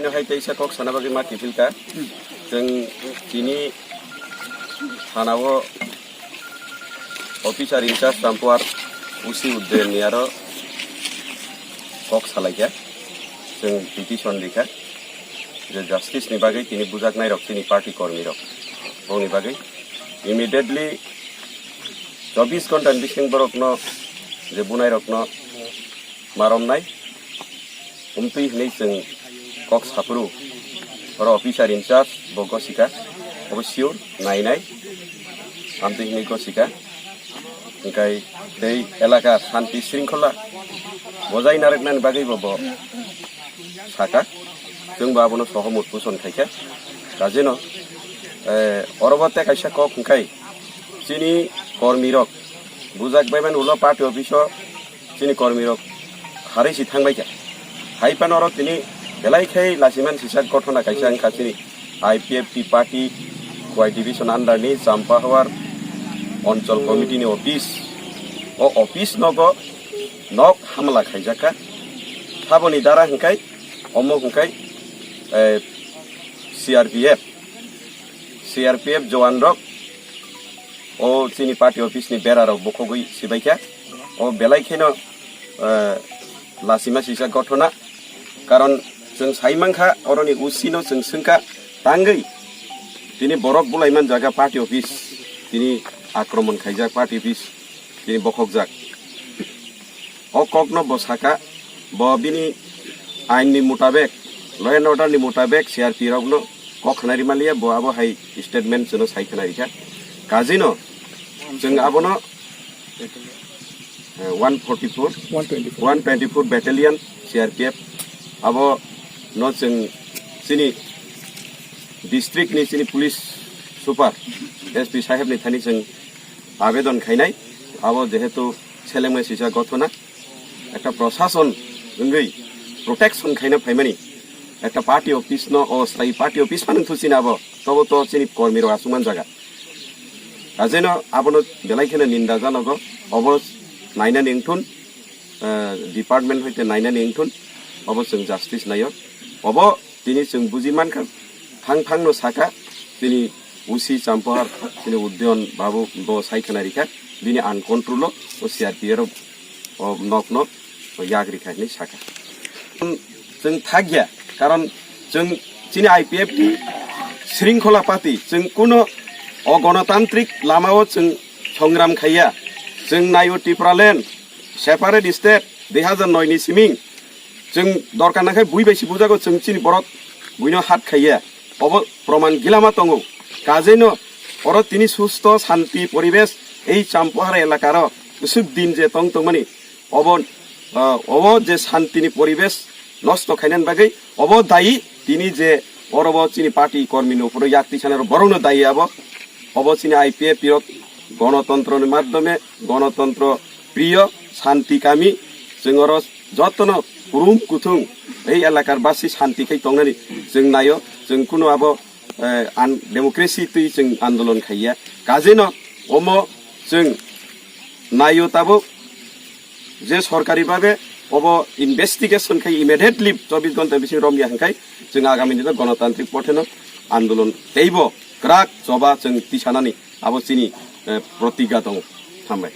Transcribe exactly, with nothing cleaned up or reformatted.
Hai teisa kok sana bagwi ma kiphilka. Chwng tini thanao officer in charge Champuar O C Uddayan ni aro kok salaikha. Chwng petition rikha je justice ni bagwi tini bujaknai rok chini party kormi rok. Bongni bagwi immediately chobbish ghonta ni bising borokno je bunai rokno maromnai. Umtwi hwnwi chwng kok saphuru, oro officer in charge bo gosika, obo sure nainai, amtwi hwnwi gosika. Hwnkhe tei elaka shanti shringkhola bojai narwknani bagwi bo, bo saka, chwngbo abono sohomut poson khaikha. Kajeno, eh, orobo tei kaisa kok hwnkhe chini kormirok bujak baimani ulo party office o chini kormirok harwi si thangbaikha. Hai phano oro tini belai khai lachiman sijak gothona kaisa wngkha chini I P F T party Khowai division under ni Champahawar Onchol committee ni office. O office nogo nok hamla khaijakha. Haboni dara hwnkhe omo hwnkhe, eh, C R P F, C R P F jowan rok o chini party office ni bera rok bukhogwi sibaikha. O belai kheno, eh, lachima sijak gothona. Karon chwng sai mankha, oroni O C no chwng swngkha tangwi tini borok bulaiman jaga party office, tini akromon khaijak party office, tini bokhokjak. O kokno bo saka, bo bini ain ni mutabek, law and order ni mutabek C R P rokno kok khna rimaliya, bo abo hai statement chwngno sai khna rikha. Kajino chwng abono, eh, one forty-four, one twenty-four. One twenty-four battalion C R P F abo no chwng chini district ni chini police super S P saheb ni thani chwng abedon khainai, abo jehetu selengmai sisa gothona, ekta prosason wngwi protection khaina phaimani, ekta party office no, o stai party office phano thuchina abo, tobo to chini kormi rok aswk man jaga. Kajeno abono belai kheno ninda janogo, obo nainani wngthun, eh, department hoite nainani wngthun, obo chwng justice naio. Obo tini chwng buji mankha, thang thangno saka, tini O C Champohar, tini Uddayan Babu bo sai khna rikha, bini uncontrol o, o C R P F rok o nokno yak rikha hinwi saka. Chwng thakya, karon chwng chini I P F T shringkhola party, chwng kuno o gonotantrik lamao chwng songram khaiya. Chwng naio Tipraland separate state dui hazar noi ni siming. Chwng dorkar nangkhe bui bai si bujago, chwng chini borok buino hat khaiya. Obo proman gilama tongo. Kajeno oro tini susto shanti poribesh ei Champohara elakaro bwswk din je tong tongmani, obo, ah, obo je shantini poribesh nosto khainani bagwi obo dayi, tini je orobo chini party kormini uphuru yak tisanaro borokno dayi abo. Obo chini I P F T rok gonotontroni madhyome, gonotontro priyo, shanti kami, chwng oro jotono kurum kuthung ei elakar basi shanti khai tongnani chwng naio, chwng kuno abo, eh, an-, democracy twi chwng andolon khaiya. Kajeno omo chwng naio tabuk je sorkari babe obo investigation khai immediately chobbish ghonta bising romya hwnkhe chwng agami dino gonotantrik potheno andolon teibo kwrak choba chwng tisanani abo chini, eh, protigga tongo. Hambai.